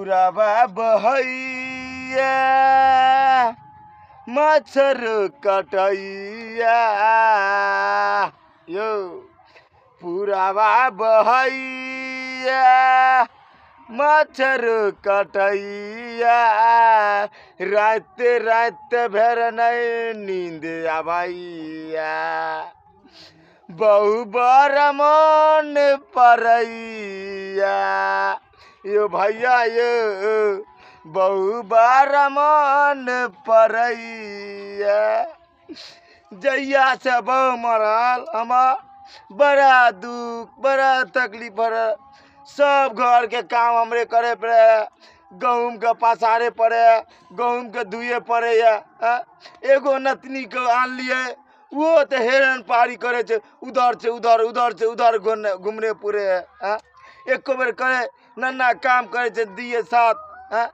पुरबा बहैया मच्छर कटैया यौ पुरबा बहैया मच्छर कटैया राति राति भरि नहि नींद आबैया बहु बड़ मन पड़ैया यो भैया यो बहु बड़ मन पड़ैया। जहिया से बहु मरल हमर बड़ा दुख बड़ा तकलीफ पड़ल, सब घर के काम हमरे करे पड़े, गहूम के पसारे पड़े, गहूम के धुए पड़ैया। एगो नतनी के आनलियै वो तऽ हेरन पारी करै छै, उधर से उधर उधर से उधर घूमने पुरे है। एको बेर करे नन्ना काम करै छै दिए साथ है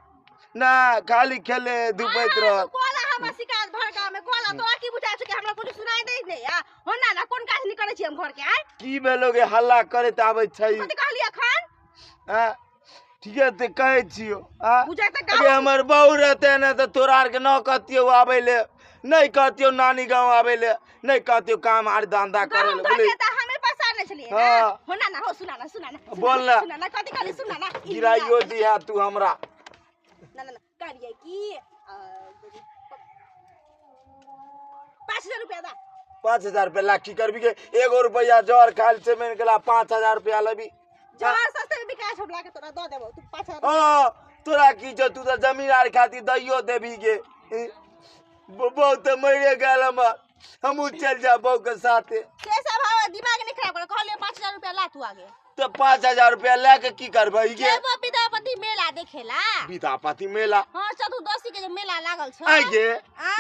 ना, खाली खेले धूपैत रहल। कोला हमरा शिकायत भर गाँव में कोला तोरा की बुझाय छै कि हमरा कुछ सुनाई दै नै आ हो ना ना कोन काज नै करै छी हम घर के आय की भेलो गे हल्ला करैत आबै छै? कथि कहली अखन? हैं ठीक है तऽ कहै छियौ। आ बुझाय तऽ अरे गाँव हमर बहू रहते ने तऽ तोरा आरके न कहतियौ आबै ले, नहीं कहतियौ नानी गाँव आबै ले, नहीं कहतियौ काम आर धंधा करे गहूम ले। धो बोली के तऽ हमे पसारने छलियै ना। हाँ। हो ना ना हो सुना ना सुना ना बोल ना। सुना ना कथि कहली सुना ना गिराइयो दिहा तू हमरा। ना ना ना कहलियै कि 5000 रुपया दा। 5000 रुपया ला की करबी गे? एगो रुपया जर खाइल से मेन गेला 5000 रुपया लेबी। जवार सस्ते में बिकाय छै, हम ला के तोरा दऽ देबौ तू 5000। हाँ तोरा की छौ, तू तऽ जमीन आर खातिर दैयो देबी गे। बहू तऽ मरिए गेल हमर, हमहूँ चलि जायब बहू के साथे। से सब हवा दिमाग नहीं खराब कर, कहलियै 5000 रुपया ला तू आगे। तऽ 5000 रुपया लए के की करबै गे? जेबो विद्यापति मेला देखेला। विद्यापति मेला? हाँ चतुर्दशी के जे मेला लागल छै। आइ गे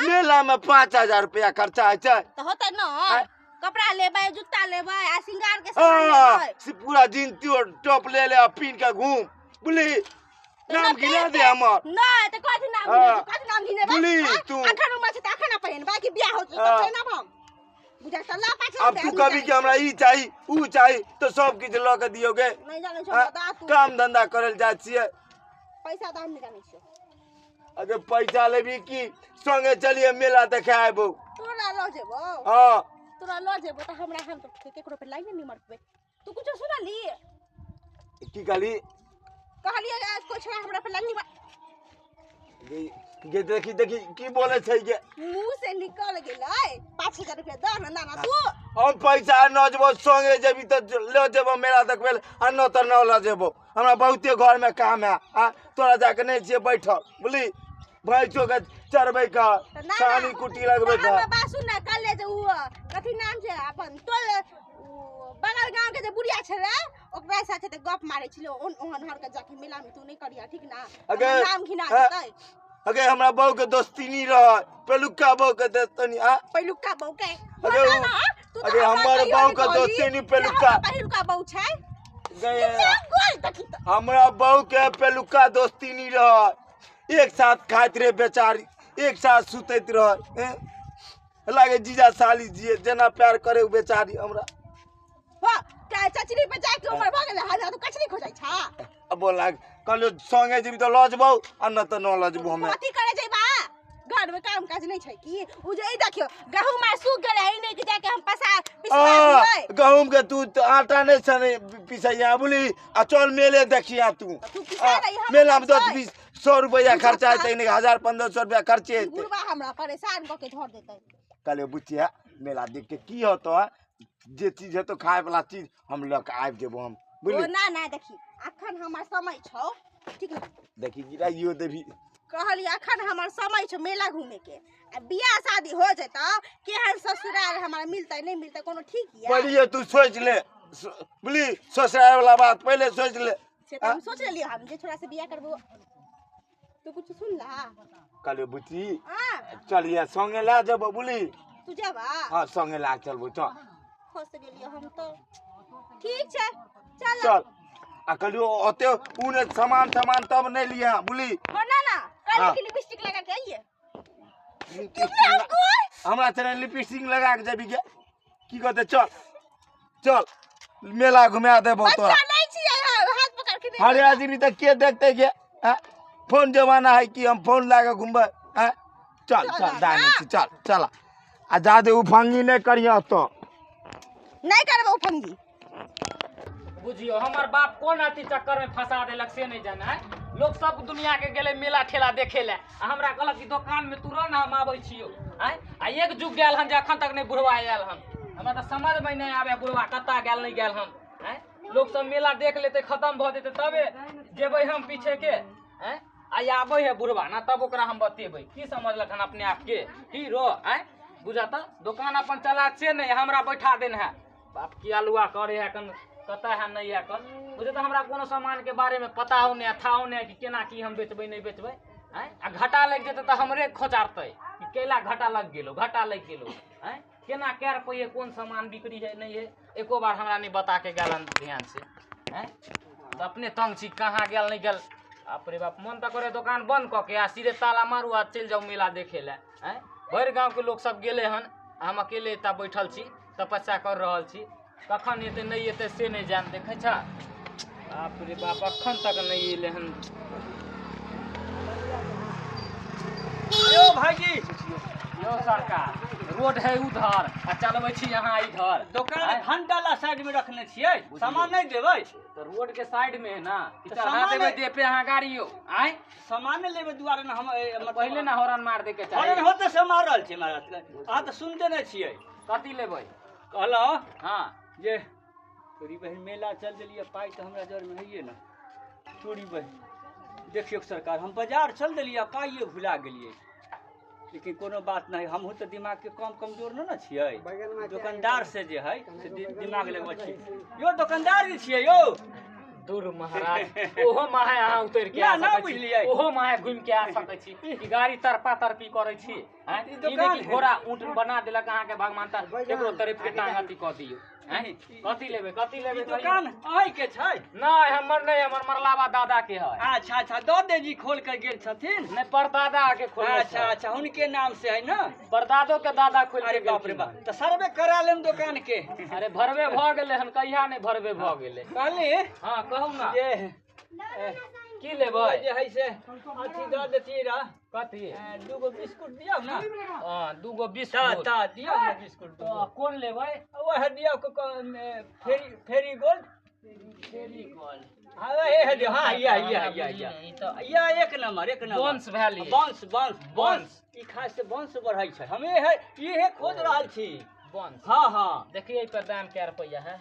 मेला में 5000 रुपया खर्चा होइ छै? तऽ होतै न, आँय? कपड़ा लेबै, जूता लेबै आ श्रृंगार के सामान हाँ लेबै। से पूरा जींस टॉप ले ले आ पीन के घूम बुझली, नाम गिना दे हमर। नहि तऽ कथी नाम हाँ। गिनेबै, कथी नाम गिनेबै? बुझली आँय? तू। अखन उमर छै तऽ अखन पहिनबै कि बियाह होतै तऽ हाँ। पहिनब हम? बुझा तऽ ला 5000 अब रुपया तू कभी के हमरा ई चाही ऊ चाही तऽ सब किछु लऽ के दियौ गे। नहि जानै छौ हाँ, दादा तू। काम धंधा करे जाइ छियै। पैसा तऽ हम नहि जानै छियौ। अगर पैसा लेबी की संगे चलिए मेला देखे आबो। तोरा लऽ जेबौ? हाँ तोरा लऽ जेबौ तऽ हमरा हम तऽ केकरो पे लाइन नहि मरबै। तू कुछो सुनली? की कहली? कहलियै कोइ छोरा हमरा पे लाइन नहि मार। गे देखी देखी की बोले छै गे। मुँह से निकल गेलै। 5000 रुपया दऽ ना ना तू। हम पैसा न जेबो संगे जेबी तऽ लऽ जेबो मेला देखबै आ न तऽ न लऽ जेबो, हमरा बहुते घर में काम है। आ तोरा जाके नहीं छियै बैठल बुझली, भैंसो के चरबै के तऽ ना छानी कुट्टी लगबै के। हमरा बात सुन ना, कल जे उ कथी नाम छै अपन तोल बगल गाँव के जे बुढ़िया छलै ओकरा साथे तऽ गप मारै छलै ओहन हरकत जाके मेला में तू नहि करिया ठीक ना, अगे, हमर नाम घिना हाँ। जेतै। अगे हमरा बहू के दोस्ती नहीं रह, पहिलुका बहू के दोस्ती आ पहिलुका बहू के अगे हो ना ना, तू तऽ अगे हमरा हमर कहियो बहू नहि के कहली दोस्ती नहीं जे पहिलुका। हमर पहिलुका बहू छै। गे, गोल देखी तऽ। हमरा बहू के पहिलुका दोस्ती नहीं रह, एक साथ खाइत रहे बेचारी, एक साथ सुतैत रहे, लागे जीजा साली जिए जेना प्यार करे उ बेचारी हमरा। वाह, चचरी पे जाके उमर भऽ गेलै, हजार तू कचरी खोजै छा। अब बोला कहलियो संगे जेबी तऽ लऽ जेबौ आ न तऽ न लऽ जेबौ हमे। कथी करे जेबा? घर में काम काज नहीं छै की? उ जे ई देखियो गहूम आर सूख गेलै, ई नहि कि जाके हम पसा पिसवा दियै। गहूम के तू आटा नहीं सने पिसैया बुझली, आ चल मेले देखिया तू। तू पिसा रही, हम मेला में पिसै। 10-20 सौ रुपया खर्चा हेतै, नहि 1000-1500 रुपया खर्चे हेतै। बुढ़बा हमरा परेशान कऽ के छोड़ देतै। कहलियो बुचिया मेला देख के की होतो, जे चीज हेतौ खाय वाला चीज हम लऽ के आबि जेबो हम बुझली। ओ ना ना देखी अखन हमर समय छौ ठीक ना। देखी गिराइयो देबी। कहली अखन हमर समय छौ मेला घूमे के, आ बियाह शादी हो जेतौ केहन ससुराल हमरा मिलतै नहीं मिलतै कोनो ठीक या? पहले तू सोच ले बुझली, ससुराल वाला बात पहले सोच ले। से तऽ हम सोच लेलियै, हम जे छोरा से बियाह करबो। तू कुछ सुन ला? कहलियो बुची हाँ। चलिए संगे ला जेबो बुझली। तू जेबा? हाँ संगे ला चलबो चल। फंस गेलियै हम तऽ। ठीक छै चल। चल आ कहलियो ओते उने सामान सामान तब नहीं लिया बुझली। हो ना ना कल हाँ। के लिपस्टिक लगा के आइए। हमरा चले लिपस्टिक लगा के जेबी गे की कहते। चल चल मेला घुमा देबो तोरा। बच्चा नहीं छियै, हाथ पकड़ के नहीं। हरे आदमी तऽ के देखते गे? आ फोन जमाना है कि हम फोन ला के घूमबै? आ चल चल दाने छी, चल चल। आ जादे उफंगी नहि करियह तो। नहि करबै उफंगी। बुझियो हमर बाप कोन अथी चक्कर में फंसा देलक से नहीं जाना है। लोग सब दुनिया के गेले मेला ठेला देखे ले, आ हमरा कहलक कि दोकान में तू रह ना, हम आबै छियो। आँय, आ एक जुग गेल हन जे अखन तक नहीं बुढ़वा आयल हन। हमरा तऽ समझ में नहीं आबे बुढ़वा कतऽ गेल नहीं गेल हन। आँय, लोग सब मेला देख लेते खत्म भऽ जेतै तबे जेबै हम पीछे के। आँय, आ आबै है बुढ़वा ना तब ओकरा हम बतेबै की समझलक हन अपने आप के हीरो। आँय, बुझत दोकान अपन चला से नहीं हमरा बैठा देन है। बाप की अलुआ करे है कन कतऽ है नहीं है कन। बुझत हमरा कोनो सामान के बारे में पता हो नहीं था हो नहीं कि केना की हम बेचबै नहीं बेचबै। आँय, आ घाटा लागि जेतै तऽ हमरे खोचारतै कि कैला घाटा लग गेलो, घाटा लागि गेलो। आँय, केना कै रुपये कोन सामान बिक्री है नहीं है एको बार हमरा नहीं बता के गेल ध्यान से। आँय, तऽ अपने तंग छी कहाँ गेल नहीं गेल। बाप रे बाप, मन तऽ करे दोकान बंद कऽ के आ सीधे ताला मारू आ चलि जाउ मेला देखे लए। आँय, भरि गाँवके लोक सब गेलै हन, हम अकेले एतऽ बैठल छी तपस्या कर रहल छी। कखन एतै नहि एतै से नहि जान। देखै छ बाप रे बाप, अखन तक नहि एलै हन। यो भाईजी, यो सरकार, रोड है उधर आ चलबै छी अहाँ इधर। दोकान घंटा ला साइड में रखने छियै, सामान नहीं देबै तो रोड के साइड में है ना, तो चढ़ा सामान देबै देह पे अहाँ गाड़ी यो। आँय, सामान लेबै दुआरे ना हम मतलब पहिले ना हॉर्न मार दे के चाही। हॉर्न होते से मार रहल छी महाराज, अहाँ तऽ सुनते नहि छियै। कथी लेबै? कहलहुँ हाँ जे तोरी बहिन मेला चल देलियै, पाइ तऽ हमरा जर में हैये ना। तोरी बहिन देखियौ सरकार, हम बाजार चल देलियै पाइए भुला गेलियै। लेकिन कोनो बात नहीं, हमहूँ तऽ दिमाग के कम कमजोर नहि ने छियै। दोकानदार से जे है से दिमाग लगबै छी। यो दोकानदार जे छियै यो। दूर महाराज, ओहो माहे अहाँ उतरि के आ ना, ना सकै छी। बुझलियै। ओहो माहे घुमि के आ सकै छी। ई गाड़ी तरपा तरपी करै छी। आँय, ई ई दोकान नहि कि घोड़ा ऊँट बना देलक अहाँके भगवान तऽ केकरो तरफ के टांग अथी कऽ दियौ। आँय, कथी लेबै, कथी लेबै? ई दोकान अहीं के छै? नहि हमर नहि, हमर मरलाबा दादा के है। अच्छा अच्छा, दऽ जी खोल के गेल छथिन? नहि, परदादा के खोलने अच्छा छै। अच्छा, हुनके नाम से है ना? परदादो के दादा खोल के अरे बाप रे गेलखिन। बाप, तऽ सर्वे करा लेम दोकान के। अरे भरबे भऽ गेलै हन, कहिया नहि भरबे भऽ गेलै। कहली हाँ कहू ना जे की लेबै? जे है से अथी दऽ देतियै रह। कथी? दूगो बिस्कुट दियौ ना। हाँ, दूगो बिस्कुट। ता दियौ ना बिस्कुट तो कोन लेबै? वएह दियौ फेरी गोल्ड। फेरी गोल्ड। हाँ हे दियौ। हाँ या या या या या एक नंबर, एक नंबर। बंस भैली। बंस बंस बंस, ई खाय से बंस बढ़ै छै। हम इहे खोज रहल छी। बंस। हाँ हाँ, देखिए एहि पर दाम कै रुपैआ है?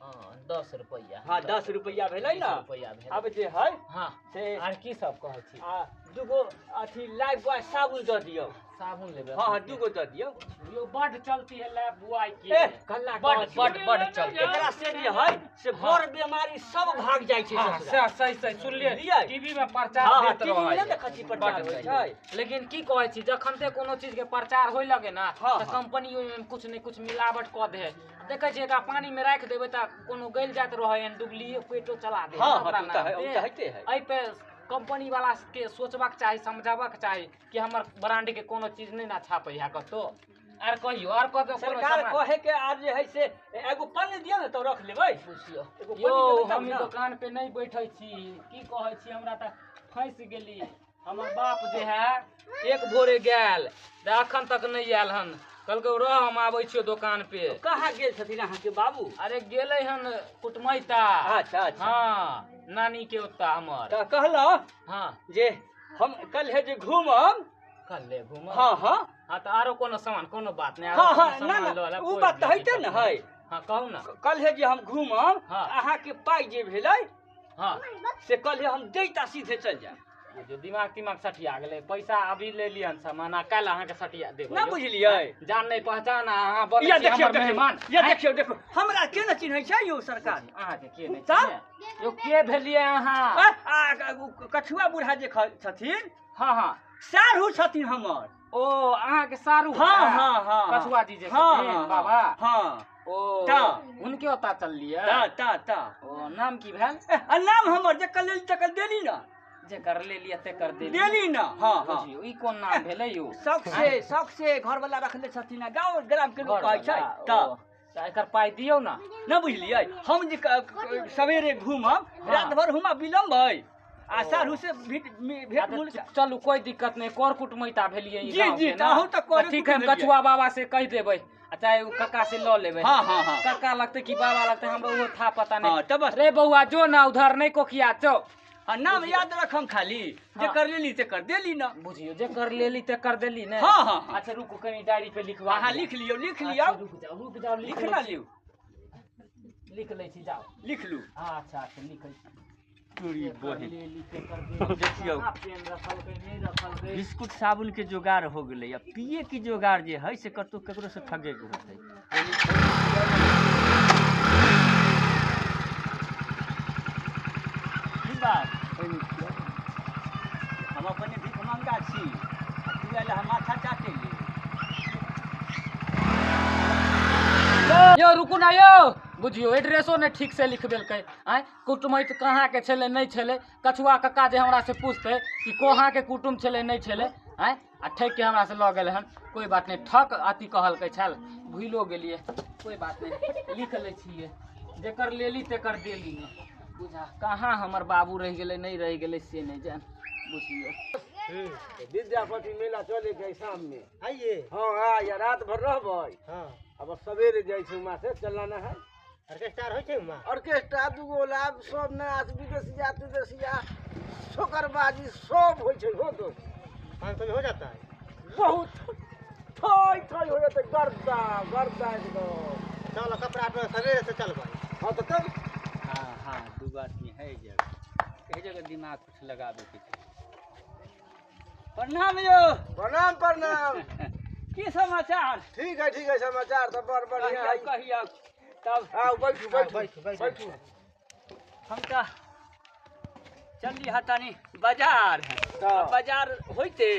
हाँ 10 रुपैआ। हाँ 10 रुपैआ भेलै ना। रुपैआ भेलै। अब जे है हाँ से आर की सब कहै छी? आ दूगो अथी लाइफ बॉय साबुन दऽ दियौ। साबुन लेबै? हाँ हाँ, दूगो दऽ दियौ। यो बड चलती है लाइफ बॉय की। ए कल्ला बड बड बड चलती। एकरा से जे है से बड़ बीमारी सब भाग जाइ छै। हाँ, सही सही सुनलियै, टीवी में प्रचार देत रहै। टीवी में देखै छी प्रचार होइ छै। लेकिन की कहै छी, जखन ते कोनो चीज के प्रचार होय लगे ना तऽ कंपनी ओहिमे कुछ ने कुछ मिलावट कऽ दे है। देखै छी एकरा पानी में राखि देबै तऽ कोनो गलि जाइत रहै हन, डुबलिए पेटो चला दे। हाँ हाँ, होइते है। एहि पे कंपनी वाला के सोचबाक चाही, समझाबक चाही कि हमर ब्रांड के कोनो चीज नहीं ना छापै है कतौ। आर कहियो, आर कतौ सरकार कहे के आज जे है से एगो पन्नी दियौ ने तऽ रख लेबै। बुझियौ यो, हम दोकान पे नहीं बैठै छी। की कहै छी, हमरा तऽ फँसि गेली। हमर बाप जे है एक भोरे गेल तऽ अखन तक नहीं आयल हन। कहलकै रह हम आबै छियौ दोकान पे। कहाँ गेल छथिन अहाँके बाबू? अरे गेलै हन कुटमैता। अच्छा अच्छा, हाँ नानी के ओतऽ हमर। तऽ कहलहुँ हाँ जे हम कल है जे घूमब। कल घूमब? हाँ हाँ हाँ, तऽ आरो कोनो सामान कोनो बात नहि। हाँ हाँ, ना ना उ बात तऽ होइते ने है। हाँ कहू ना। कल है जे हम घूमब, अहाँके पाइ जे भेलै हाँ से कल हम दैता सीधे चलि जायब। जो दिमाग तिमाग सठिया गेलै, पैसा अभी ले लियन सामान आ काल्हि अहाँके सठिया देबै। ना बुझलियै, जान नहि पहचान अहाँ बनै छी हमर मेहमान। ये देखियौ देखियौ, हमरा के ने चिन्है छै यौ सरकार? अहाँके के नहि चिन्है? यौ के भेलियै अहाँ? कछुआ बूढ़ा जे छथिन। हाँ हाँ, साढ़ू छथिन हमर। ओ अहाँके साढ़ू? हाँ हाँ हाँ, कछुआ जी जे छथिन बाबा। हाँ ओ हुनके ओतऽ चललियै? ता ता ता। ओ नाम की भेल? नाम हमर जे कल तकल देली ना, जेकर ले लिया तेकर देली ना। हाँ हाँ, ई कोन नाम भेलै यौ? शौक से घर वाला रखले छथिन, गाँव ग्राम के लोक कहै छै। तऽ एकर पाइ दियौ ना। ना बुझलियै, हम जे सवेरे घूमब, रात भर हुमा विलम्ब है। आ साढ़ू से भेंट मुलाकात। चलू कोई दिक्कत नहीं, कर कुटुमैता भेलिए ई जी, गाँव जी, के तऽ ना। अहूँ तऽ करे ठीक है, हम कुटुम कछुआ बाबा से कहि देबै आ चाहे उ काका से लऽ लेबै। हाँ, हाँ, हाँ। काका लगतै कि बाबा लगतै, हमरा ओहो था पता नहीं। हाँ, तऽ बस। रे बौआ जो ना उधर नहीं कोखिया चो। हाँ, नाम याद रखम खाली, हाँ। जे कर लेली ते कर देली ना। बुझियो जे कर लेली ते कर देली ने। हाँ, हाँ, हाँ। अच्छा रुकू कनी डायरी पे लिखवा अहाँ दिअ। लिख लियौ, लिख अच्छा, लियौ। रुक जाओ, रुक जाओ, लिख लिख लै ना छी। लियौ। लिख लै छी, जाओ। लिख लू। अच्छा अच्छा लिखै छी। तोरी जे कर बहिन। लेली ते कर देली। देखियौ। कहाँ पेन रखलकै, नहि रखलकै। बिस्कुट साबुन के जोगाड़ हो गेलै, आ पिए के जोगाड़ जे है से कतौ केकरो से ठगे के होतै। की बात? हम अपने भीख मंगा छी, आ तू आयल हम माथा चाटे ले। यो रुकू ना यो, बुझियो एड्रेसो ने ठीक से लिखबेलकै। आँय कुटुमैत कहाँ के छलै नहि छलै, कछुआ कक्का जे हमरा से पूछतै कि कहाँ के कुटुम छलै नहि छलै, आँय आ ठकि के हमरा से लऽ गेलै हन। कोई बात नहीं, ठक अथी कहलकै छल, भूलो गेलियै, कोई बात नहीं, लिख लै छियै। जेकर लेली तेकर देली ने। बुझा कहाँ हमर बाबू रहि गेलै नहि रहि गेलै से नहि जान। बुझियो विद्यापति मेला चले के शाम में। आइए। हाँ हाँ, या रात भर रहबै। हाँ। अब सवेरे जाइ छै वहाँ से चलाना है। ऑर्केस्ट्रा होइ छै वहाँ? ऑर्केस्ट्रा दूगो लाभ सब नाच विदेशिया तिदेशिया शोकरबाजी सब होइ छै। हो दोस्त 500 में हो जाता है। बहुत थोइ थोइ हो जाते, गर्दा गर्दा एकदम। चलो कपड़ा अपना सवेरे से चलबै। हाँ तो तब। हाँ हाँ, दू आदमी है जगह, एहि जगह दिमाग कुछ लगाबे के छै। प्रणाम यो। प्रणाम प्रणाम। की समाचार? ठीक है ठीक है, समाचार सब बड़ बढ़िया है। कहियौ तब। हाँ बैठू बैठू बैठू, बैठू। बैठू। हम तऽ चलली हतानी बाजार। तऽ। बाजार होइते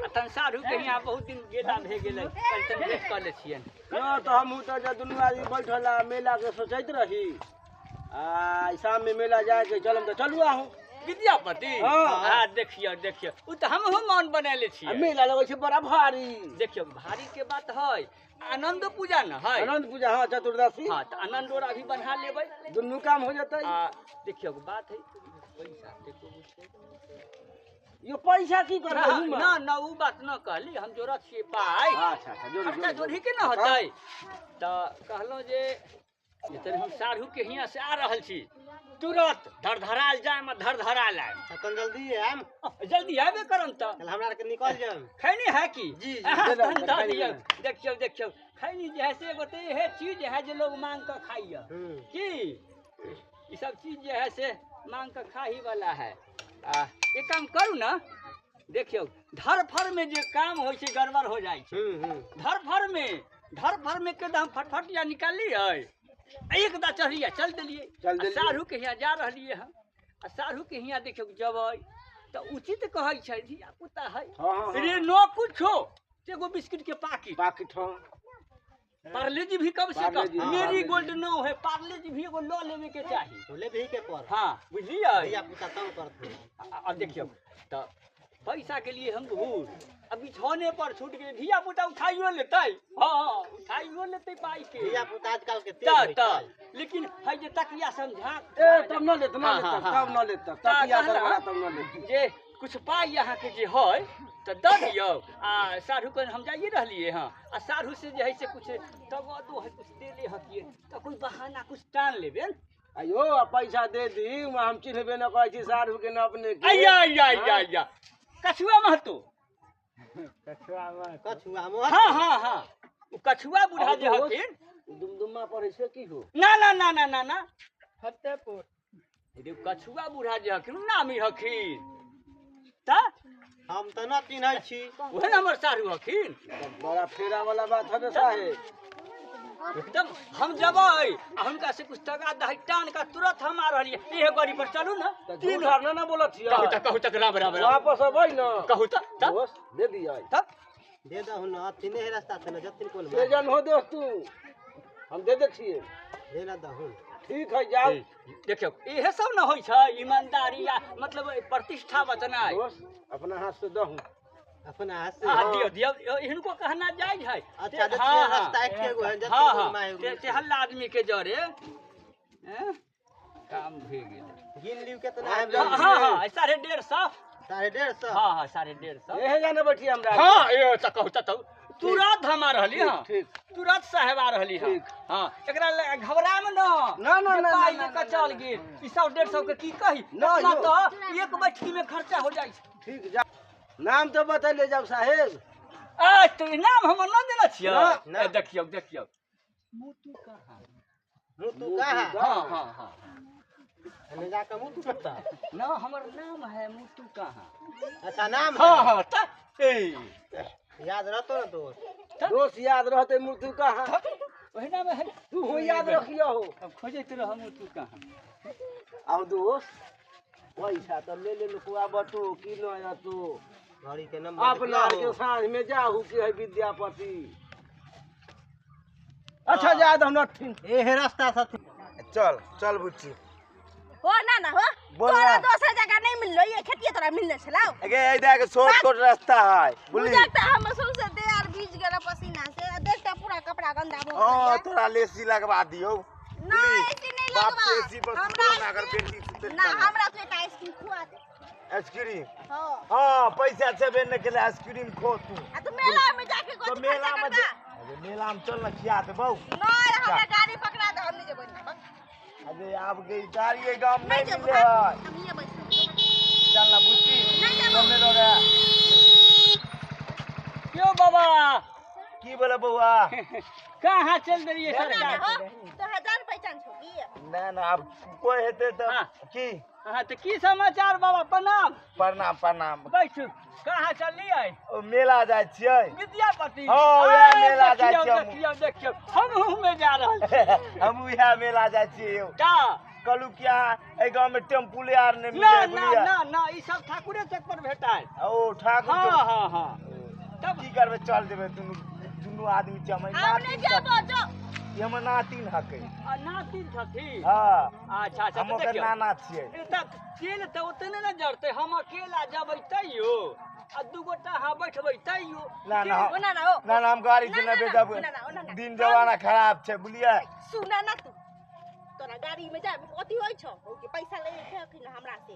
आ तन साढ़ू के हियाँ बहुत दिन गेला भए गेलै, तनि तनि भेंट कऽ लै छियनि। न तऽ हमहूँ तऽ जे दुनू आदमी बैठल आ मेला के सोचैत रही, आ शाम में मेला जाके चलम तऽ चलू आहू। विद्यापति? हाँ। हाँ देखियौ देखियौ, ओ तऽ हमहूँ मन बनेले आ छियै। मेला लगै छै बड़ा भारी। देखियौ भारी के बात है, आनंद पूजा न है। अनंत पूजा, हाँ चतुर्दशी। हाँ तऽ आनंद ओरा भी बन्हा लेबै, दुनू काम हो जेतै। आ देखियौ बात है पैसा एको छै। यो पैसा की करबै ना हुमा? ना ना, उ बात न कहली, हम जोड़ा छियै पाइ। अच्छा अच्छा, जोड़ी खर्चा जोड़ी जोड़ी के न होतै। तऽ कहलहुँ जे तनि हम साढ़ू के हियाँ से आ रहल छी, तुरत धरधराल जायब आ धरधराल आयब। तखन जल्दी आयब। जल्दी आबे करम तऽ। चल हमरा आरके निकल जायब। खैनी है की? जी, जी, अहाँ देना, तहन दऽ खैनी दियौ। देना। देखियौ देखियौ, खैनी जे है से एगो तऽ इहे चीज है जे लोग मांग कऽ खाइए। की ई सब चीज जे है से मांग कऽ खाही वाला है। आ एक काम करू ने, देखियौ धरफर में जे काम होइ छै गड़बड़ हो जाइ छै। धरफर में, धरफर में के हम फटफटिया निकाललियै, एक दा चढ़लियै चल देलियै। चल देलियै। आ साढ़ू के हियाँ जा रहलियै हम, आ साढ़ू के हियाँ देखियौ जबै तऽ उचित कहै छै धिया पुता है। हाँ, हाँ, हाँ। रे न कुछो एगो बिस्कुट के पाकिट, पाकिट। हाँ पार्ले जी भी कम से पार्ले जी, कम हाँ, मेरी पार्ले जी। गोल्ड न है, पार्ले जी भी एगो लऽ लेवे के चाही। लेबही के पर। हाँ बुझलियै। धिया पुता तंग करत। अब देखियौ तऽ पैसा के लिए हम घूर अब बिछौने पर छूट गेलै, धिया पुता उठाइयो लेतै। हाँ उठाइयो लेतै पाइ के। धिया पुता आजकल के तेज तऽ होइ तऽ छै। लेकिन है जे तकिया समझा ए तब न लेत, न हाँ, लेत, हाँ, तब हाँ। न लेत, तऽ तकिया कहला दरवाजा तब न लेत। जे कुछ पाइ अहाँके जे है तऽ दऽ दियौ। आ साढ़ू के हम जाइए रहलियै हँ, आ साढ़ू से जे है से कुछ तगदो है, कुछ देले हकिए तऽ कोइ बहाना कुछ टान लेबै। आयो आ पैसा दे दी, वहाँ हम चिन्हबे न करै छी साढ़ू के न अपने के। अय्या अय्या अय्या अय्या, कछुआ महतो। कछुआ मोहर। हाँ हाँ हाँ, उ कछुआ बूढ़ा जे हथिन। दुमदुम्मा पड़ै छै की हो? ना ना ना ना ना ना, फतेहपुर। रे कछुआ बूढ़ा जे हथिन नामी हखिन। तऽ हम तऽ न चिन्है छी। ओहे ने हमर साढ़ू हखिन। बड़ा फेरा वाला बात हवे साहेब। एकदम हम जबै आ हुनका से कुछ टका दही टान का तुरंत हम आ रहलियै। इहे गाड़ी पर चलू ना। तऽ झूठ आर न ना बोलत छियै। कहू तऽ, कहू तऽ, राम राम राम। वापस अबै न। कहू तऽ, तब दोस्त दे दियै। तब दे दहु न, चिन्हे है रास्ता से न जतिन कोन से जन हो दोस्त तू, हम दे दे छियै। दे न दहु। ठीक है जाओ। देखियौ इहे सब न होइ छै ईमानदारी आ मतलब प्रतिष्ठा बचनाइ। दोस्त अपना हाथ से दहु। अपना हाथ से। आ दियौ दियौ, हिनको कहना जायज है। अच्छा देखिए रास्ता एके गो है, जतिन हाँ कोन हाँ, माय ते हल्ला आदमी के जरे हैं काम भे गेलै। गिन लियौ केतना है। हाँ हाँ हाँ 150। 150। हाँ हाँ 150। एहे जाने बैठी हमरा। हाँ ए त कहू त कहू तुरंत हम आ रहली। हाँ ठीक। तुरंत साहेब आ रहली। हाँ ठीक। हाँ एकरा घबराम न ना, ना, जे ना, पाइ ना, लेके ना, चल ना, गेल। ई 100-150 के की कही, ना, इतना यो। तो एक बैठकी में खर्चा हो जाइ छै। ठीक, जा नाम तो बतैले जाओ साहेब। आ तो ई नाम हमर न देने छियै। ना, ना। ए, देखियौ देखियौ मुतु कहाँ। मुतु कहाँ? हाँ हाँ हाँ हमें जाके मुतु कत्ता? ना हमर नाम है मुतु कहाँ। अच्छा नाम हाँ है। हाँ त ए याद रहतो ना दोस्त? दोस्त याद रहते मृत्यु कहाँ, वही नाम है। तू हो याद रखियो हो। अब खोजैत रह मुतु कहाँ। आओ दोस्त पैसा तो ले ले लुकुआ बटो की न तू घड़ी के नंबर अपना आर देखियो। के साँझ में जाहू के है विद्यापति। अच्छा जा दो नथिन। एहे रास्ता साथी। चल चल बुच्ची। हो ना ना हो बोल तोरा ना। दोसर जगह नहीं मिललो, ये खेतिए तोरा मिलने छलौ। अगे ए देख छोट छोट रास्ता है बुझली। बुझक त हम सौंसे देह आर भीज गेल पसीना से, आ देख त पूरा कपड़ा गंदा भ गेल। हां तोरा लेसी लगवा दियौ। ना ऐसी नहीं बाप लगवा। के एसी पर हमरा सुतो ना, अगर आइसक्रीम- बेटी सुते ना चल। हमरा तो एक आइसक्रीम खुआ दे। आइसक्रीम? हां हां पैसा छेबे न केले आइसक्रीम खो तू। आ तू मेला में जाके तो कोची मेला खर्चा में करबा? अरे मेला में चल ना खिया देबौ। नहीं हमरा गाड़ी पकड़ा दे, हम नहीं जेबै ना। अरे आब गई गाड़ी ये गांव में नहीं नहीं जेबै, मिले है। हम हियाँ बैठबै। चल ना बुच्ची। नहीं जेबै। कमे लगे। क्यों बाबा की बोले बउआ? कहाँ चल देलियै ना ना सरकार? हो तो हजार पहचान छौ की? ना ना अब कोई हेते तो हाँ। की। हाँ तो की समाचार बाबा? प्रणाम। प्रणाम प्रणाम। बैठू। कहाँ चललियै? ओ मेला जाइ छियै। विद्यापति? हाँ, वएह अरे, मेला जाइ देखियौ, छियै हमहूँ। देखियौ देखियौ हमहूँ में जा रहल छी। हम उएह मेला जाइ छियै यौ। का कहलू क्या एहि गाँव में टेम्पुले आर नहि ना मिले ना बुझलियै? ना ना ई सब ठाकुरे चौक पर भेटायल। ओ ठाकुर हाँ चौक। हाँ हाँ तब की करबै चल जेबै दुनू दुनू आदमी छै हमर हम नहीं नातिन जेबो जो। छथिन। ई हमर नातिन हकै। आ नातिन छथिन? हाँ अच्छा अच्छा हम तऽ ओकर देखियौ नाना छियै। ए तऽ तेल तऽ ओते नहि ने जरतै, हम अकेला जबै तैयो आ दू गोटा अहाँ बैठबै तैयो। ना ना ओ ना ना हो ना ना हम गाड़ी से ना, ना ना, भेजब। ना, ना, ना, ना। दिन जमाना खराब छै बुझलियै। सुना ना तू तोरा गाड़ी में जा अथी होइ छौ के पैसा ले छै कि ना हमरा से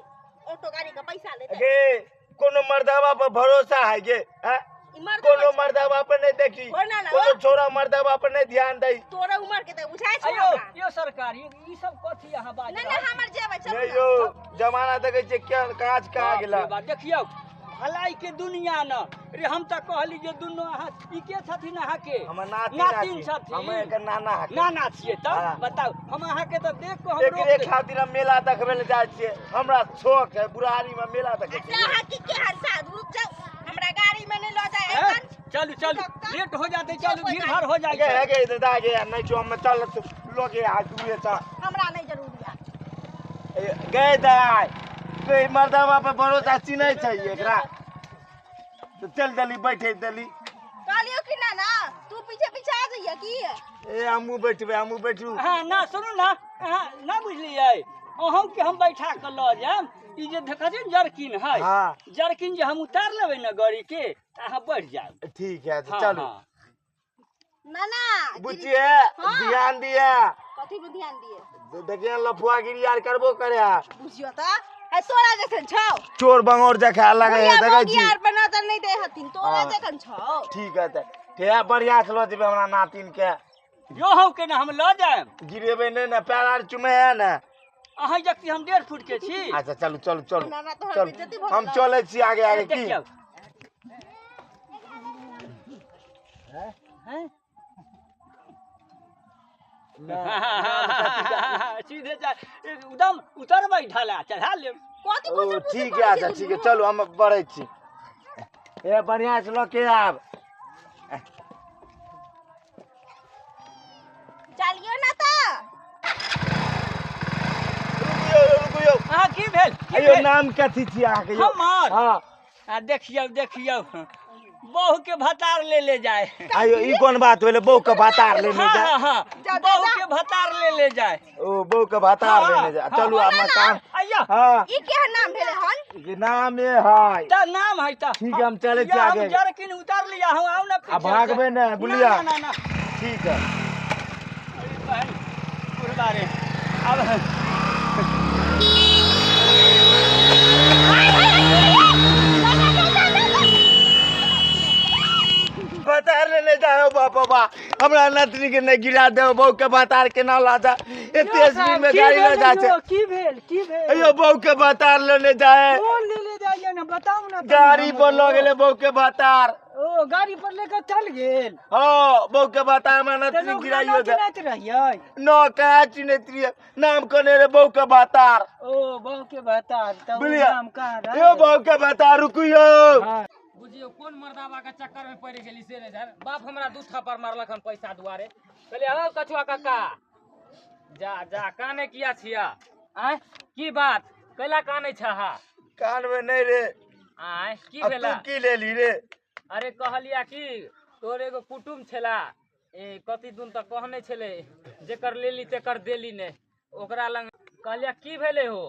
ऑटो गाड़ी के पैसा लेतै। गे कोनो मर्दाबा पर भरोसा है गे? हैं? ई मर्द कोनो होइ छौ। मर्दाबा पर नहीं देखी, हो ना ना, कोनो हो। छोरा मर्दाबा पर नहीं ध्यान दै। तोरा उमर के त बुझाइ छौ अयो हमरा। यो सरकार ई सब कथी अहाँ बाजि ना ना रहल छी? हमर जेबै चलू नहीं ना। यौ जमाना देखै छियै के काज कहाँ बाप रे गेला। बाप, देखियौ भलाई के दुनिया न रे। हम तऽ कहली जे दुनू अहाँ ई के छथिन अहाँके? हमर नातिन नातिन हथिन। छथिन। हम एकर नाना हथिन। नाना छियै तब हाँ। बताउ हम अहाँके तऽ देख कऽ हम रोक एकरे देब। खातिर हम मेला देखबै लए जाइ छियै, हमरा शौक है बुढ़ारी में मेला देखै अच्छा छियै। अहाँ की केहन साधु जाउ हमरा गाड़ी में नहीं लऽ जाय हैं? एखन। चलू चलू लेट हो जाते, चलू भीड़ भाड़ हो जाइ गे छै। गे इधर दा गे नहीं छो हम चल लोगे आ दूरे चा हमरा नहीं जरूरी है। गे दाय कोई मर्दाबा पर भरोसा चिन्है छै एकरा तो चल देली बैठे देली। कहलियो कि ना ना तू पीछे पीछे आ जाइए की? ए हमहूँ बैठबै हमहूँ बैठू। हाँ ना सुनू ना अहाँ ना बुझलियै अहूँके हम बैठा कऽ लऽ जायब। ई जे देखै छियै ने जरकिन है, हाँ। जरकिन जे हम उतार लेबै ने गाड़ी के तऽ अहाँ बढ़ि जायब। ठीक है तो हाँ, चलू। हाँ। ना ना बुच्ची हाँ। ध्यान दिया। कथी पर ध्यान दिए? देखिए लफुआगिरी आर करबो करे है। बुझियो त है तोरा जैसन छौ। चोर बंगोर जखा लगे है बुढ़िया देखै मौगी छी। आर पर नजर नहीं दे हथिन तोरा हाँ। जैसन छौ। ठीक है तऽ ठेहा बढ़िया से लऽ जेबै हमरा नातिन के। यो हौ के ना हम लऽ जायब। गिरेबै नहि ने पैर आर चुमे है ने। अहाँ जगती हम 1.5 फुट के छी। अच्छा चलू चलू चलू ना, ना, तोहर चलू बेइज्जती भऽ हम गेलौ। चलै छी आगे आगे की। देखियौ हैं? सीधे जा एकदम उतरबै ढाला चढ़ा लेब। कथी ओ खुसुर फुसुर ठीक करै है छी अच्छा ठीक है दुनू? चलू हम बढ़ै छी। ए बढ़िया से लऽ के आब। चलियो ना त। रुकियौ रुकियौ। अहाँ की भेल? की अयो भेल? नाम कथी छी अहाँके यौ? हमर? हाँ। आ देखियौ देखियौ बहू के भतार ले ले जाए। आयो ई कोन बात भेलै बहू के भतार लेने हाँ जाए? हाँ हाँ जा, जा, बहू जा। के भतार ले ले जाए। ओ बहू के भतार हाँ, लेने जाए। हाँ। चलू आब मकान। आइया हाँ ई केहन नाम भेलै हन? ई नाम ये है। त नाम है त। ठीक है, हम चलै छी या, हम आगे। जरकिन उतार लिया हूँ आउ ना आ पीछे से। भागबै ने बुझलियै? ना ना ना ठीक है। अरे बहन, बुढ़बा रे अब बाबा हमरा नतनी के नहीं गिरा दे बहू के बतार के ना ला जा एते स्पीड में गाड़ी ले जा छै। की भेल की भेल? अयो बहू के बतार लेने जाए। कौन लेले जाइए ना बताऊ ना। गाड़ी पर ल गेले बहू के बतार। ओ गाड़ी पर लेकर चल गेल? हां बहू के बतार हमरा नतनी गिराइयो दे। चिन्हैत रहियै? न कहाँ चिन्हैत रहियै, नाम कहने रे बहू के बतार। ओ बहू के बतार त नाम कहाँ रहे? यो बहू के बतार रुकियो। बुझियो कोन मर्दाबा के चक्कर में पड़ गेली से रे जान। बाप हमरा दू थप्पड़ मारलक हन पैसा दुआरे। कहलिए हौ कछुआ काका जा जा काने किया छिया? आय की बात कैला काने छहा? कान में नहीं रे। आय की भेला? तू की लेली रे? अरे कहलिया कि तोर एगो कुटुम छला ए कति दिन तक कहने छले जेकर लेली तेकर देली ने, ओकरा लंग कहलिया की भेले हो?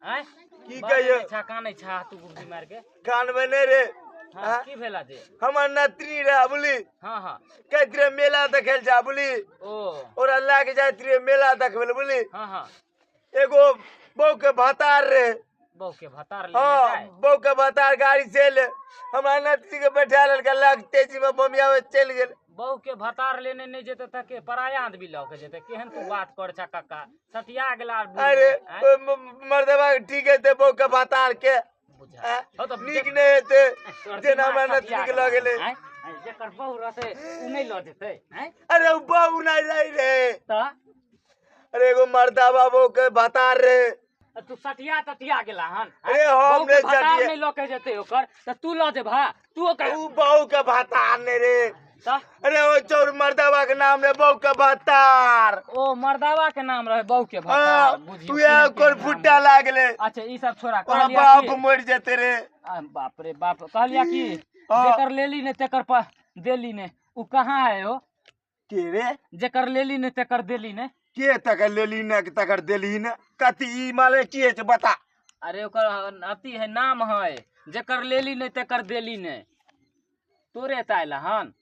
आय की कहियो छा काने छा तू गुड्डी मार के? कान में नहीं रे। हाँ, की भेला जे? हमर नतनी रे बुली। हाँ हाँ कहत रे मेला देखे जा बुली। ओ ओरा लाग जात रे मेला देखबे बुली। हाँ हाँ एगो बहू के भतार रे। बहू के भतार ले हाँ बहू के भतार गाड़ी से ले हमरा नतनी के बैठा लेलक लाग तेजी में बमियावे चल गेल। बहू के भतार लेने नहीं जेते त के पराया आदमी ल के जेते? केहन तू बात कर छा काका, सटिया गेला। अरे मर्दवा ठीक है ते बहू के भतार के नीक नहीं हेतै जेना हमरा नतनी के लऽ गेलै। जेकर बहू रहतै उ नहीं लऽ जेतै? अरे उ बहू नहीं रही रे त अरे एगो मर्दाबा बहू के भतार रे। तू सटिया तटिया गेला हन? अरे हम नहीं भतार नहीं लऽ के जेतै ओकर त तू लऽ जेबहा? तू ओकर उ बहू के भतार नहीं रे। त अरे ओ चौर मर्दाबा के नाम रे बहू के भतार। ओ मर्दाबा के नाम रहे बहू के भतार। बुझियो उहे ओकर फुट्टा लागले। अच्छा ई सब छोड़ा कहलिया बाप मर जेते रे। बाप रे बाप कहलिया कि जेकर लेली ने तेकर पर देली ने उ कहाँ है हो? के रे? जेकर लेली ने तेकर देली ने। के तकर लेली ने तकर देली ने? कथी ई माले की है बता। अरे ओकर अथी है नाम है जेकर लेली ने तेकर देली ने। तोरे ताइला हन?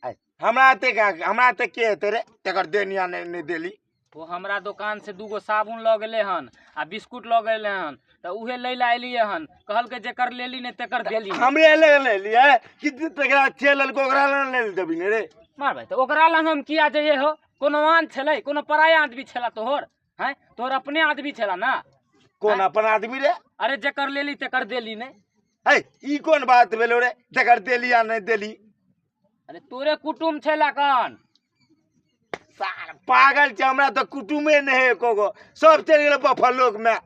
हमरा ते हमरा ते के हेतै रे तेकर देनिया नहीं देली? वो हमरा दुकान से दूगो साबुन लऽ गेलै हन आ बिस्कुट लऽ गेलै हन त उहे लै ला एलियै हन। कहलकै जेकर लेली ने तेकर देली। हमरे ले लेलियै कि तेकरा चलल ओकरा ले देबी ने रे? मार भाई त ओकरा लग हम किया जइयै हो? कोनो आन छलै कोनो पराया आदमी छला तोहर? हैं तोहर अपने आदमी छला ना? कोन अपन आदमी रे? अरे जेकर लेली तेकर देली ने। है ई कोन बात भेलो रे जेकर देली आ नहीं देली? अरे तोरे कुटुम छला कन? सार पागल छै हमरा तो कुटुमे नहीं है एकोगो, सब चल गेल बफलोक में।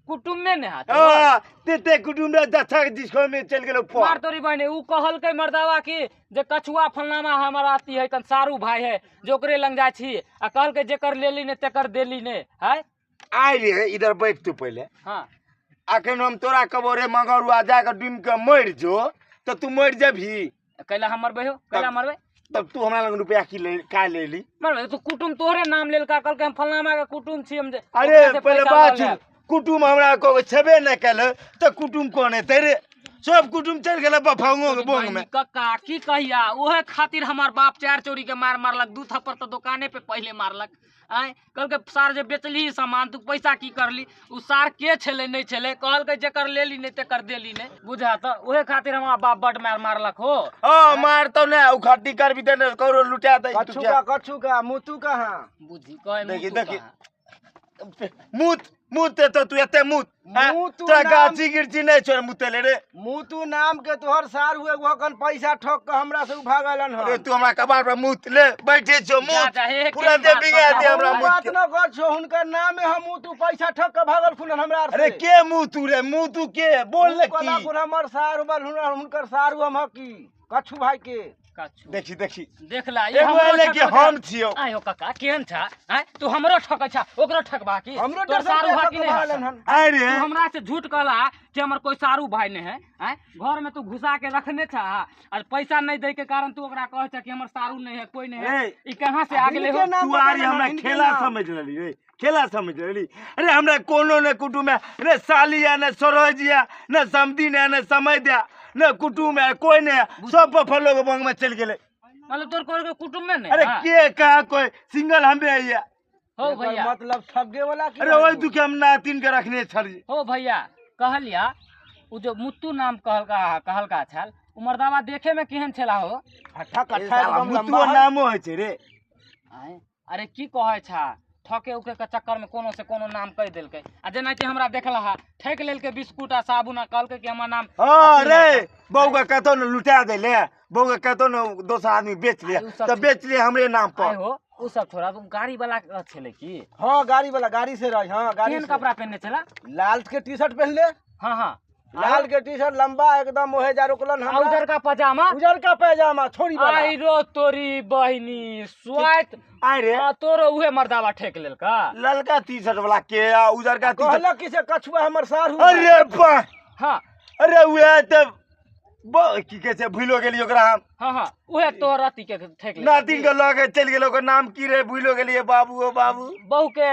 कुटुम में नहीं हाथ? हां तेते कुटुम रे दछा के जिसको में चल गेल। मार तोरी बहने उ कहलकै मर्दावा की जे कछुआ फलनामा हमर आती है कन सारू भाई है जे ओकरे लंग जाय छी आ कहलकै जेकर लेली ने तेकर देली ने। है आइ रे इधर बैठ तू पहिले। हां अखन हम तोरा कहबो रे मगरुआ जाके डूबि के मरि जो त तू मरि जेबही? कैला हम मरबै हो? कैला मरबै? तब तू हमरा लग रुपया की ले का लेली? मरबै तू कुटुम तोहरे नाम लेलका कहलकै हम फलनामा के कुटुम छी हम। अरे पहिले बात कुटुम हमरा को छेबे नहीं कल त कुटुम कोन हेतै रे? सब कुटुम चल गेल बफांगो के बोंग में। कक्का की कहिया ओहे खातिर हमार बाप चार चोरी के मार मारलक, दू थप्पड़ त दुकाने पे पहले मारलक। आय कहलकै सार जे बेचली सामान तू पैसा की करली? उ सार के छलै नहीं छलै? कहलकै जेकर लेली नहीं तेकर देली नहीं। बुझा त ओहे खातिर हमार बाप बड मार मारलक हो। हां मार तो ने उ खड्डी करबी त ने करो लुटा दे। कछु का कछु का मुतु कहां? बुझी कहे देखी देखी मुत मुत तो तू एते मुत तोरा गाछी गिरची नहीं छोड़ मुतेले रे। मुतु नाम के तोहर सार हुए वखन पैसा ठोक के हमरा से भागलन हन। अरे तू हमरा कबार पर मुत ले बैठे छो मुत पूरा दे बिगा दे हमरा मुत बात न कर छो हुनकर नाम है मुतु पैसा ठोक के भागल खुनन हमरा अरे के मुतु रे मुतु के बोल ले की कोना हमर सार बल हुनकर सार हम हकी कछु भाई के कछु। देखी देखी देख ला ये हमरो लेके हम छियो। आयो काका केहन छा? हैं तू हमरो ठकै छा ओकरो ठकबा की? हमरो तोर सारू भाई की नहीं? अरे तू हमरा से झूठ कहला कि हमर कोई सारू भाई नहीं है। हैं घर में तू घुसा के रखने छा और पैसा नहीं दे के कारण तू ओकरा कह छा कि हमर सारू नहीं है कोई नहीं है। ई कहां से आ गेले हो? तू आरी हमरा खेला समझ लेली रे, खेला समझ लेली। अरे हमरा कोनो ने कुटुम है रे साली है ने सरोजिया ने समदी ने ने समय दिया ने कुटुम है कोई ने, सब बफलो के बंग में चल गेले। मतलब तोर कोई कुटुम में नहीं? अरे के कहा कोई सिंगल हमे है हो भैया। मतलब ठगे वाला की? अरे ओइ दुखे हम नातिन के रखने छली हो भैया। कहलिया उ जो मुत्तू नाम कहलका कहलका छल उ मर्दावा देखे में केहन छला हो? हट्ठा कट्ठा एकदम मुतुओ लंबा है। नामो होइ छै रे। आँय, अरे की कहै छा, ठके उके के चक्कर में कोनो से कोनो नाम कहि देलकै आ जेनाकि हमरा देखला हा ठकि लेलकै बिस्कुट आ साबुन आ कहलकै कि हमर नाम हाँ रे बौआ कतौ ने लुटा देले, बौआ कतौ ने दोसर आदमी बेच ले उ सब तऽ बेच ले हमरे नाम आइ पर। हो उ सब छोड़ा, उ गाड़ी वाला छलै की? हाँ गाड़ी वाला, गाड़ी से रही। हाँ गाड़ी केहन से। कपड़ा पहिनने छला? लाल के टी शर्ट पहनले। हाँ हाँ लाल के टी शर्ट लंबा एकदम ओहे जा रोकलन आ हमरा। उजरका पजामा? उजरका पैजामा छोड़ी वाला। आई रो तोरी बहिनी स्वाइत आइ रे आ तोरो उहे मर्दावा ठेक लेलका। ललका टी शर्ट वाला के आ उजरका टी शर्ट। कहलक कि से कछुआ हमर सार हुआ। अरे बा हाँ अरे उहे तऽ की कहै छै भूलो गेलियै ओकरा हम। हाँ हाँ उहे तोहर अथी के ठेक लेलका। नातिन के लऽ के चलि गेल, ओकर नाम की रे भूलो गेलियै बाबू ओ बाबू। बहू के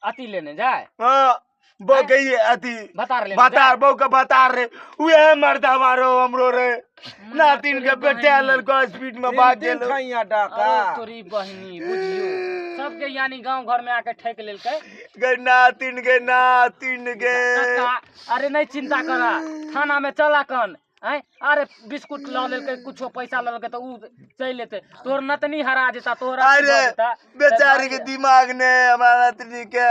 अथी लेने जाए हाँ बहू के ई अथी बतार लेने बतार, बहू के बतार रे उहे मर्दावा रो हमरो रे नातिन के बेटा लेलको स्पीड में भाग तीन गेलो। खैया डाका। अरे तोरी बहिनी बुझियो सबके यानी गांव घर में आके ठेक लेलकै। गे नातिन गे नातिन गे। काका अरे नहीं चिंता करा, थाना में चला कन आँय। अरे बिस्कुट लऽ लेलकै कुछो पैसा लऽ लेलकै तऽ उ चलि लेतै, तोहर नतनी हरा जेता तोहर अथी अरे भऽ जेता। बेचारी के दिमाग ने हमरा नतनी के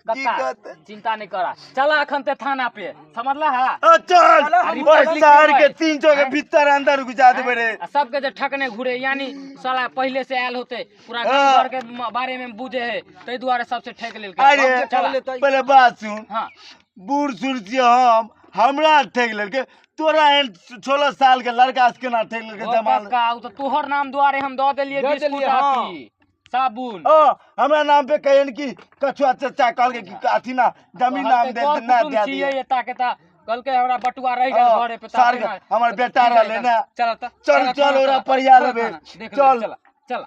की कक्का कहते। चिंता नहीं करा, चला अखन ते थाना पे समझला हा? अ, चल हम ओए लिख शहर देबै। के 300 के भीतर अंदर घुसा देबै रे। आ सबके जे ठकने घुरे यानी साला पहले से आयल होते पूरा हाँ। गाँव घर के बारे में बुझे है ताहि दुआरे सबसे ठेक लेलकै। अरे चला। पहले बात सुन, हाँ बूढ़ सूढ़ छियै हम, हमरा ठेक लेलकै, तोरा एहन 16 साल के लड़का से केना ठेक लेलकै ओ जमाल? कक्का उ तऽ तोहर नाम दुआरे हम दऽ देलियै दऽ बिस्कुट देलियै, हाँ। अथी साबुन। ओ हमरा नाम पे कहियन कि कछुआ चचा कहलकै कि अथी ना जमीन नाम कहलकै, दे कर ना कुटुम दे छियै दियै। एता के ता कहलकै हमरा बटुआ रहि गेल हाँ, घरे पे सार के हमर बेटा रहलै ने। चल तऽ चल चल ओकरा परिया लेबै। देख चल। चल चल।